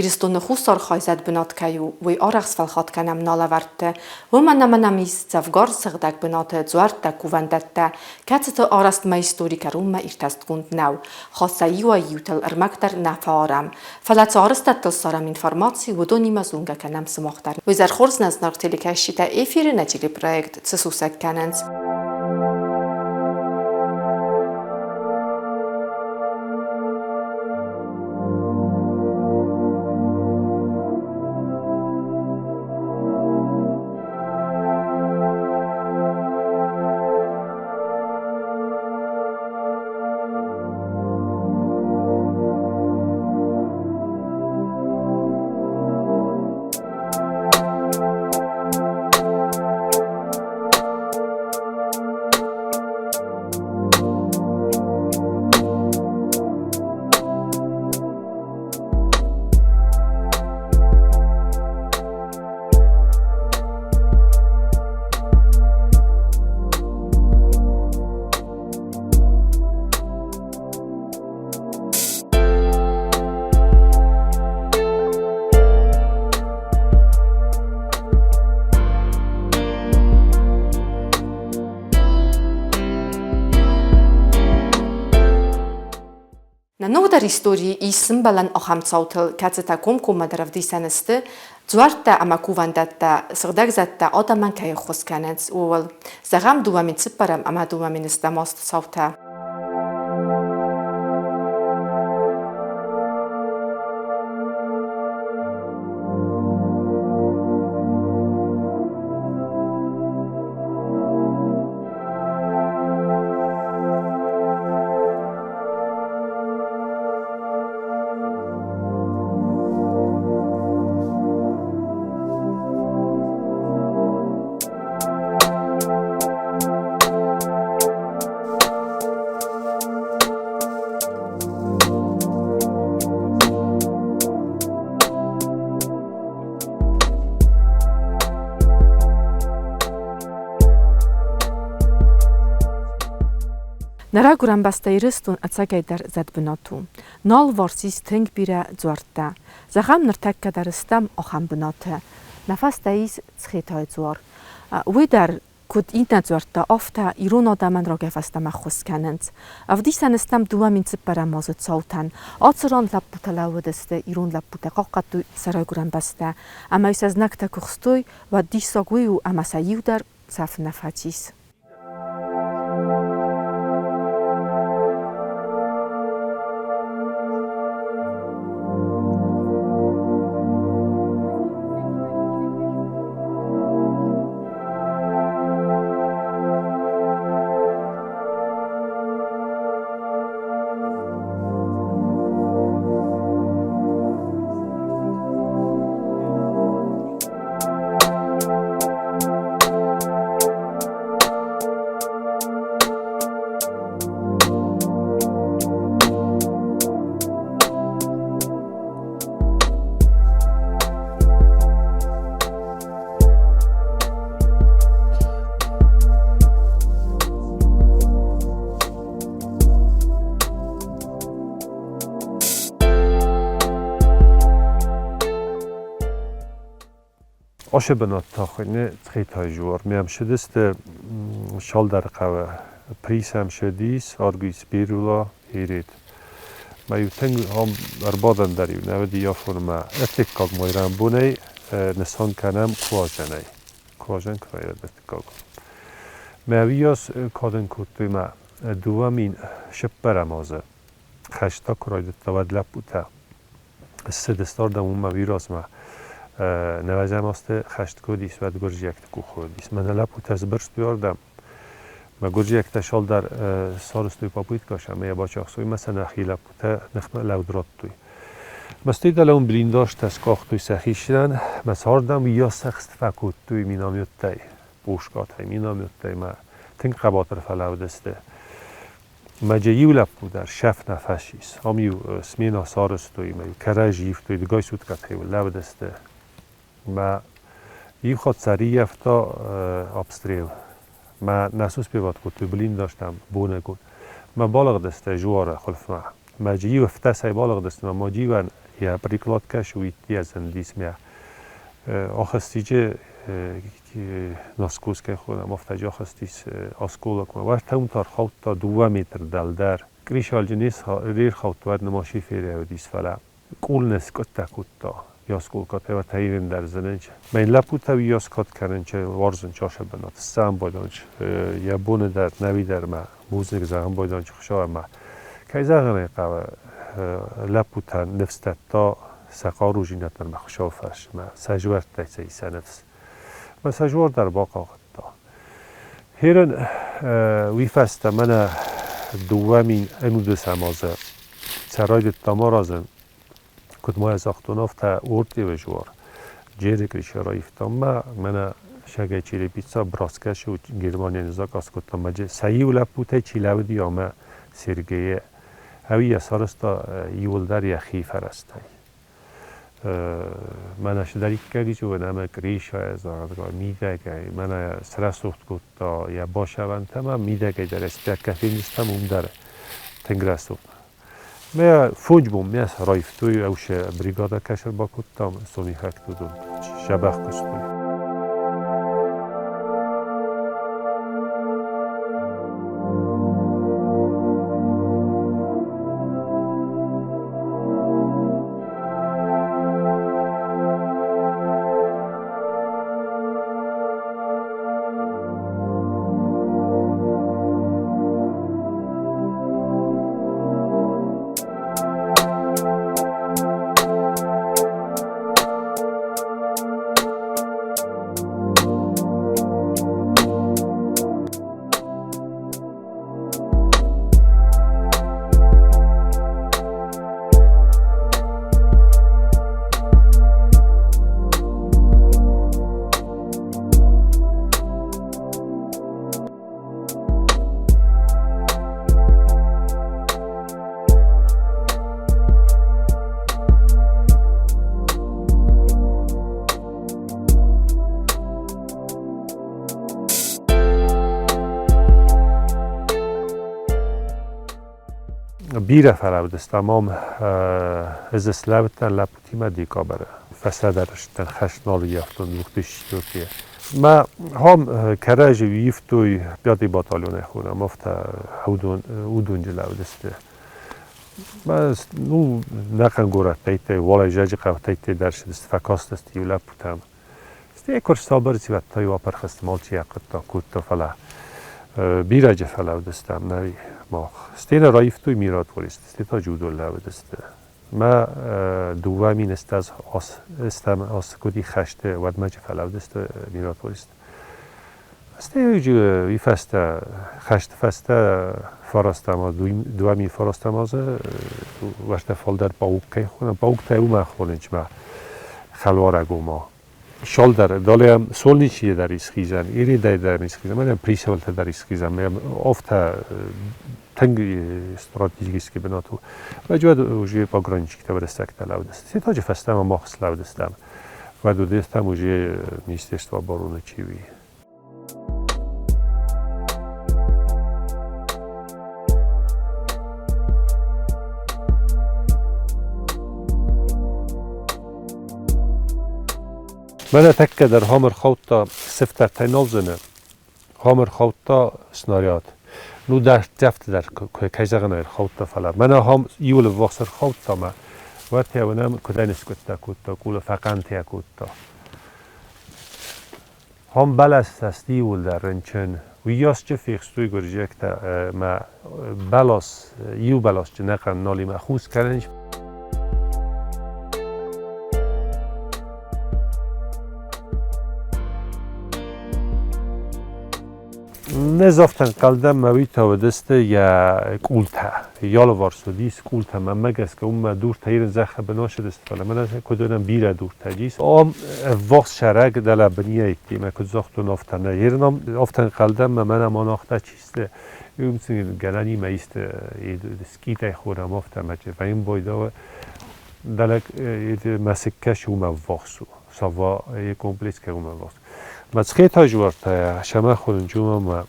Ирыстоны Хуссар хай зӕдбынат кӕй у, уый арӕх сфӕлхат кӕнӕм нӕ лӕвӕртты, уымӕн ӕмӕ нӕм ис дзӕвгар сыгъдӕг бынаты дзуӕрттӕ, кувӕндӕттӕ, кӕцыты арӕзтмӕ истори кӕронмӕ иртӕстгонд нӕу, хӕсса иуӕй-иутыл ӕрмӕг дӕр нӕ фӕарӕм. Фӕлӕ цы арӕзтӕдтыл ссарӕм информаци, уыдонимӕ зонгӕ кӕнӕм сымах дӕр. Уый дӕр хорз нӕ зынаргъ телекӕсджытӕ эфиры нӕ телепроект цы сусӕг кӕнынц. Нӕ ногдӕр историйы ис сымбӕлӕн ахӕм цаутыл, кӕцытӕ комкоммӕдӕр ӕвдисӕн сты, дзуӕрттӕ ӕмӕ кувӕндӕттӕ, сыгъдӕг зӕдтӕ адӕмӕн кӕй ӕххуыс кӕнынц, ууыл. Зӕгъӕм, 2004 ӕмӕ 2007 азты цаутӕ. Нӕ райгуырӕн бӕстӕ Ирыстон ӕцӕгӕйдӕр зӕдбынат у. Нӕ алыварс ис тынг бирӕ дзуӕрттӕ. Зӕгъӕм, ныртӕккӕ дӕр стӕм ахӕм бынаты. Нӕ фӕстӕ ис Цхетайы дзуар. Уый дӕр, куыд иннӕ дзуӕрттӕ, афтӕ ирон адӕмӕн рагӕй фӕстӕмӕ ӕххуыс кӕнынц. Ӕвдисӕн стӕм 2004 азы цаутӕн. Ацы ран лӕппутӕ лӕууыдысты, ирон лӕппутӕ хъахъхъӕдтой сӕ райгуырӕн бӕстӕ. Ӕмӕ сӕ знӕгтӕ куы хстой, уӕд диссаг уый у, ӕмӕ сӕ иу дӕр цӕф нӕ фӕцис. Оши бынат та хуыйны Цхетайы Ме ӕмсыдысты цалдӕр хъӕуы. Прис ӕмсыдис, Аргуис, Берула, Еред. Мӕ иу тынг ам ӕрбадӕн дӕр-иу нӕ уыди афонмӕ. Ӕртыккаг майрӕмбонӕй нысан кӕнӕм Куазӕнӕй. Куазӕн куы райдыдта ӕртыккаг. Мӕ уыйас кадӕн кодтой мӕ 2004 азы. Хӕст та куы райдыдта, уӕд лӕппутӕ ссыдысты ардӕм уымӕ уыйразмӕ. Нӕуӕдзӕм азты хӕст куы уыдис, уӕд гуырдзиӕгты къухы уыдис. Мӕнӕ лӕппутӕ сбырстой ардӕм. Мӕ гуырдзиӕгтӕ цалдӕр сарӕзтой попыткӕ ӕмӕ йӕ бачахстой ӕмӕ сӕ нӕхи лӕппутӕ ныхмӕ лӕуд радтой. Мӕстӕй дӕлӕ блиндажтӕ скъахтой сӕхицӕн, мӕ цардӕм уыйас ӕхст фӕкодтой минометтӕй, пушкатӕй, минометтӕй мӕ тынг хъӕбатыр фӕлӕудысты. Мӕджы иу лӕппу дӕр шеф нӕ фӕцис. Ам-иу смена сарӕзтой ӕмӕ-иу кӕрӕдзи ивтой, дыгай суткӕтӕ-иу лӕудысты. Мӕ иу хатт сӕ ӕрыййӕфта обстрел. Мӕ нӕ суспеват кодтой блиндажтӕм бонӕгон. Мӕ балыгъдысты Жуары хуылфмӕ. Мӕджы иу ӕфтӕсӕй балыгъдысты, мӕ ма иуӕн йӕ прикладкӕ шуитти зындис мӕ ахызтиджы Носкускӕй хонӕм, афтӕ ахызтис осколокмӕ. Уӕртӕ уым та ӕрхаудта 2 метр дӕлдӕр. Кришалджы не рхаудта, уӕд нымаши ферӕуыдис, фӕлӕ къул не скъуыдтӕ кодта. Осколкатӕ уӕртӕ ирын дӕр зынынч. Мӕн лӕппутӕ уый оскат кӕнынч, уарзынч ашы бынат. Сцӕм байданч, йӕ боны дӕр, нӕуи дӕр мӕ бузныг зӕгъын байданч Хуыцау ӕмӕ кӕй зӕгъын ӕй хъӕуы, лӕппутӕ ныфс дӕтта сӕ хъаружинӕдтӕн мӕ Хуыцауы фарсмӕ, сӕ зуӕрттӕй сӕ сӕ ныфс. Мӕ сӕ зуар дӕр бахъахъхъӕдта. Херен уый фӕстӕ мӕнӕ 2019 азы сӕ райдыдтам аразын, куыд ма йӕ загътон, афтӕ Ортъеуы зуар. Джеры Кришӕ раивтам мӕ, мӕнӕ Шагай Черепица, Браскӕсы Германийӕн заказ кодтам мӕ сӕ иу лӕппутӕй чи лӕууыди ӕмӕ Сергейы ӕви йӕ сарӕзта иуылдӕр йӕхи фӕрӕзтӕй. Мӕнӕ цыдӕриддӕр ис, уымӕн ӕмӕ Гришайы загъта мидӕгӕй, мӕнӕ срӕсугъд кодта йӕ басӕвӕнтӕ ӕмӕ мидӕгӕй дӕр ӕстӕккӕ фендзыстӕм, уым дӕр тынг рӕсугъд. Мӕ фондз бонмӕ раивтой, ӕвсе бригадӕ кӕсӕр бакодтам, сомихӕгты уыдон сӕбӕх куыстой. Бирӕ фӕлӕудыстӕм ам, ӕз слӕудтӕн лӕппутимӕ декабры. Фӕстӕдӕр стӕн хӕст нал ййӕфтон 2004-йы. Мӕ хам кӕрӕдзи ивтой пятый батальонӕй хонӕм, афтӕ уыдонджы лӕудысты. Ну, нӕхъӕн горӕттӕй, уӕлӕйзаджы хъӕутӕй дӕр цыдысты, фӕкастысты иу лӕппутӕм. Стӕй куы рсабыр та-иу апырх сты, алчи йӕ хъуыддаг кодта, фӕлӕ бирӕджы фӕлӕудыстӕм нӕ мах. Стӕй нӕ раивтой миротворец, стӕй та джудо лӕудысты. Мӕ 2000 стӕм аз куыди хӕсты, уӕдмӕ фӕлӕудысты миротворец. Стӕй уый фӕстӕ, хӕсты фӕстӕ фарастӕм, 2009 азы уӕртӕ фалдӕр паук кӕй хонӕм, пауктӕ уымӕ хонынц мӕ хӕлуарӕг ома. Шалдӕр, дале Солнечные дӕр исхизӕн, Иридӕй дӕр исхизӕн, мӕнӕ Присавлтӕ дӕр исхизӕн, афтӕ тынг стратегический бынат у. Уӕд уже пограничниктӕ уырыссӕгтӕ лӕудысты. Сетаджы фӕстӕмӕ мах слӕудыстӕм. Уӕд уыдыстӕм уже Министерство обороны чи уи. Мӕнӕ тӕккӕ дӕр хам ӕрхаудта сыфтӕртӕй нал зыны. Хам ӕрхаудта снаряд. Ну, дӕрддзӕфты дӕр, кӕй зӕгъын ӕй, ӕрхаудта, фӕлӕ мӕнӕ хам иуыл ӕввахс ӕрхаудта мӕ уӕд та уынӕм, куыдӕй ныскъуыдтӕ кодта, къулы фӕхъӕнтӕ кодта. Хам бӕлӕстӕ сты иуылдӕр рынчын. Уыййасджы фехстой гуырдзиӕгтӕ мӕ бӕлас, иу бӕласджы нӕхъӕн налимӕ хус кӕнынц. Не зафтӕнхъӕл дӕн, мӕ уый та уыдысты йӕ къултӕ. Йӕ алыварс уыдис къултӕ, мӕнмӕ гӕсгӕ уым дуртӕ ирын зӕххы бын ацыдысты, фӕлӕ мӕнӕ куыд уынӕм, бирӕ дуртӕ ис. Ам ӕввахс сӕрӕг дӕлӕ бынийӕйттимӕ, куыд загътон, афтӕ нӕ. Ирын ам афтӕнхъӕл дӕн, мӕ мӕнӕ монахтӕ чи сты, уым сын гӕнӕнимӕ исты скъитӕй хонӕм, афтӕ мӕ вӕйын байдауы. Дӕлӕ мӕсыг кӕсы, уымӕ ӕввахс у. Сава комплекс кӕй уымӕ ӕввахс. Мӕцхъетӕ жуартӕ сӕмӕ хонынчумӕ ма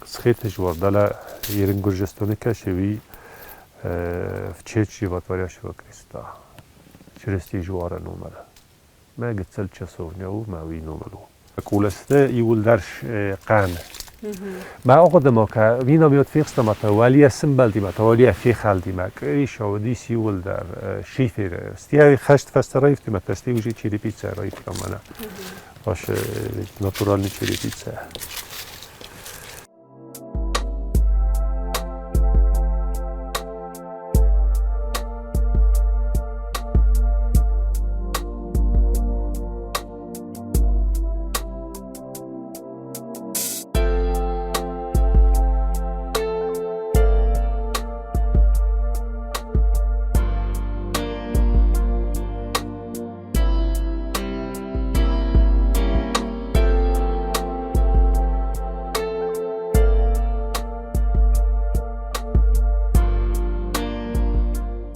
Цхеты жуар дӕлӕ Ерын Гуырджыстоны кӕсы, уый в честь животворящего креста. Чырыстийы дзуары номыл. Мӕ гыццыл часовня у, мӕ уый номыл у. Къулӕсты иууылдӕр хъан. Мӕ ахъуыды-ма кӕ, миномет фехстам, та уӕлийӕ сымбӕлдимӕ, та уӕлийӕ фехӕлдимӕ, крыша уыдис иууылдӕр шиферы. Стӕй хӕст фӕстӕ раивтимӕ, та стӕй уже черепица раивтам мӕнӕ. Аш натуральный черепица.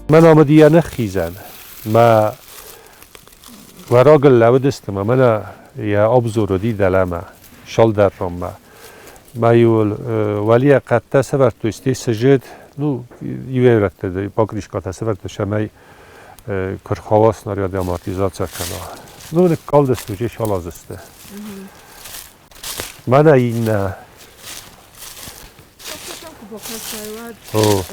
Мӕн амыди ӕнӕхизӕн. Мӕ уӕрагыл лӕууыдысты ӕмӕ мӕнӕ йӕ обзор уыди дӕлӕмӕ, шалдӕрронмӕ. Мӕ-иу уӕлийӕ хъӕдтӕ сӕвӕрдтой, стӕй сыджыт, ну, иуӕй покрышкатӕ сӕвӕрдтой, цӕмӕй куы рхауа снаряды амортизаци кӕна. Ну, ныккалдысты, уже саладзысты. Мӕнӕ иннӕ. О.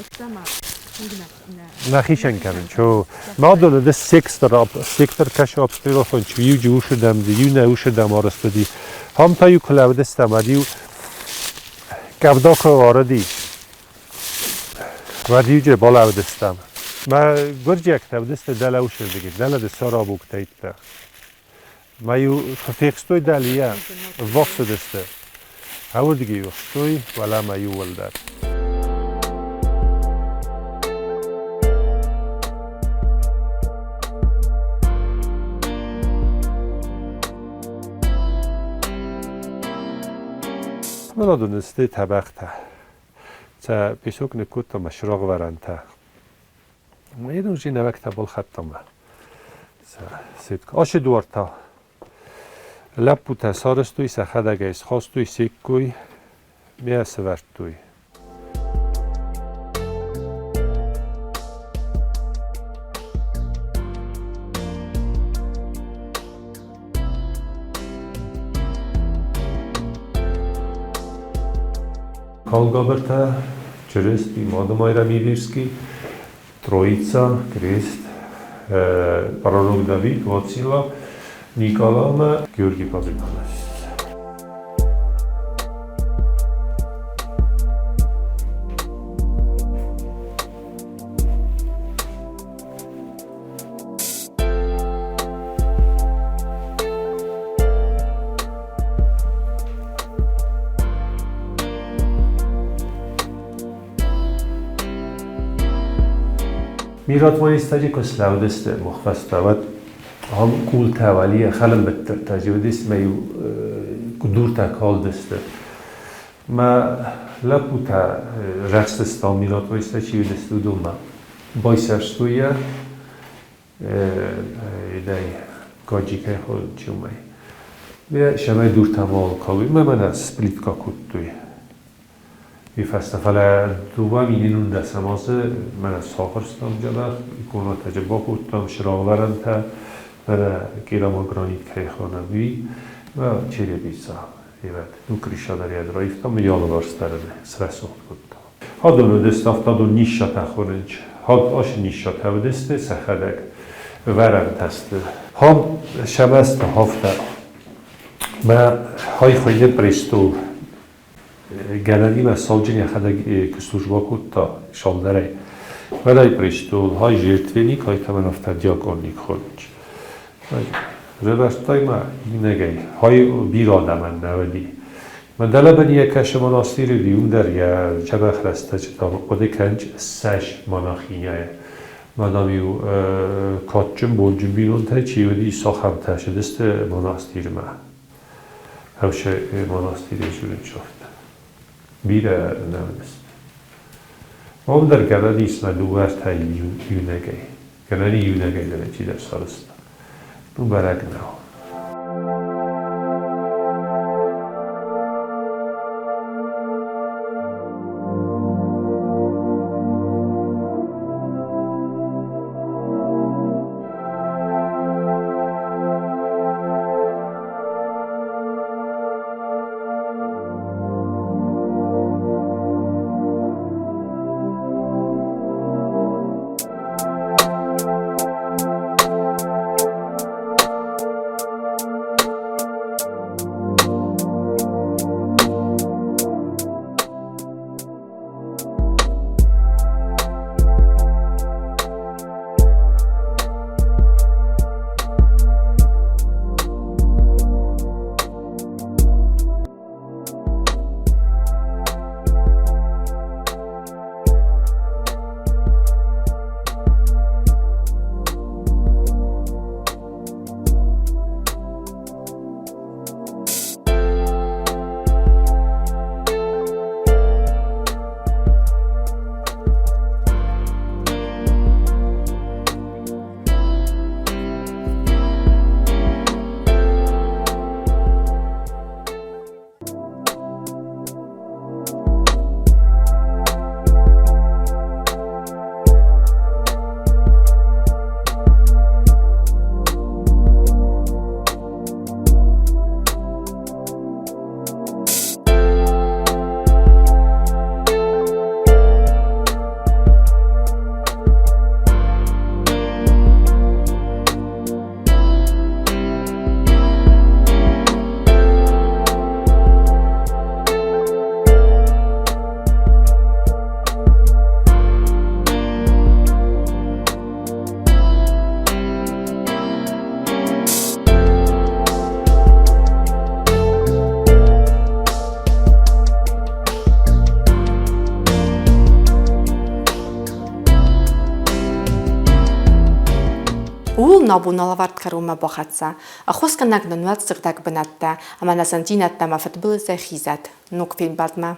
Нӕхицӕн кӕнын, чо. Мадоны ды сектор, сектор кӕсы обстрелофон, чи иу ушедӕм, иу нӕ ушедӕм арӕзт уыди. Хам та-иу куы лӕууыдыстӕм, уӕд-иу къӕвда куы уарыди, уӕд-иу балӕууыдыстӕм. Мӕ гуырдзиӕгтӕ уыдысты дӕлӕ усырдыги, дӕлӕ ды сарабугтӕйттӕ. Мӕ-иу куы фехстой дӕлийӕ, ӕввахс уыдысты. Ауырдыгӕй-иу ӕхстой, уӕлӕмӕ иууылдӕр. Мӕнӕ сты тӕбӕгътӕ. Сӕ песок ныккодта мӕ срогвӕрӕнтӕ. Едун нӕвӕгтӕ балхӕдтам. Ашы дуар та лӕппутӕ сарӕзтой, сӕхӕдӕг ӕй схастой се ккой, ме сӕвӕрдтой. Калгабыртӕ, Чырысти, Мады Майрӕм Троица, Крест, пророк Давид, Вацила, Никола ӕмӕ Георгий Победоносец. Миротворец куы слӕудысты мухфӕстӕ, уӕд ахӕм къултӕ уӕлийӕ хӕлынбыттыртӕ уыдис ӕмӕ-иу дуртӕ калдысты. Мӕ лӕппутӕ рӕхстыстау миротворецтӕ чи уыдысты, уыдонмӕ байсӕрстой йӕ идӕй гаджикӕй чи уымӕй. Сӕмӕй дуртӕ мал калой, мӕ мӕнӕ сплитка кодтой. Уый фӕстӕ, фӕлӕ 2011 азы мӕнӕ сахуырстам дзӕбӕх, иконатӕ бакодтам, срагъвӕрӕнтӕ, мӕнӕ керамогранит кӕй хонӕм, уый ӕмӕ черепица ивӕд. Ну, крыша дӕр йӕ раивтам, йӕ алыварс дӕр ын срӕсугъд кодтам. Хадон уыдысты, афтӕдон ниссатӕ хонынч. Хад асы ниссатӕ уыдысты сӕхӕдӕг вӕрӕнтӕ сты. Хам сӕмӕсты хафтӕ мӕ хай хуыйны престол. Гӕнӕнимӕ сауджын йӕхӕдӕг куы службӕ кодта сӕлдарӕй, уӕд ӕй престол, хай жертвенник, хай кӕмӕн афтӕ диаконник хонынц. Рӕвӕрдтай ма иннӕгӕй, хай бирӕ адӕмӕн нӕ уыди. Мӕ дӕлӕбын йӕ кӕсы монастыры уыди, уым дӕр йӕ дзӕбӕх рӕстӕджытӕ хъуыды кӕнч ссӕдз монахиняйы. Мадам-иу кадджын бонджын бинонтӕй чи уыди, цахӕмтӕ цыдысты монастырмӕ. Ӕвсе монастыри зурынчофт. Бирӕ нӕ уыдысты. Уым дӕр гӕнӕн ис мӕ дыууӕ-ӕртӕ иунӕгӕй. Гӕнӕн иунӕгӕй дӕр чидӕр сарӕзта. Ну, бӕрӕг нӕу. Нӕ бон лӕвӕрд кӕронмӕ бахӕццӕ. Ӕххуысгӕнӕг нын уӕд сыгъдӕг бынӕттӕ ӕмӕ нӕ зындзинӕдтӕ ӕмӕ фыдбылызӕй хизӕд. Ног фембӕлдмӕ!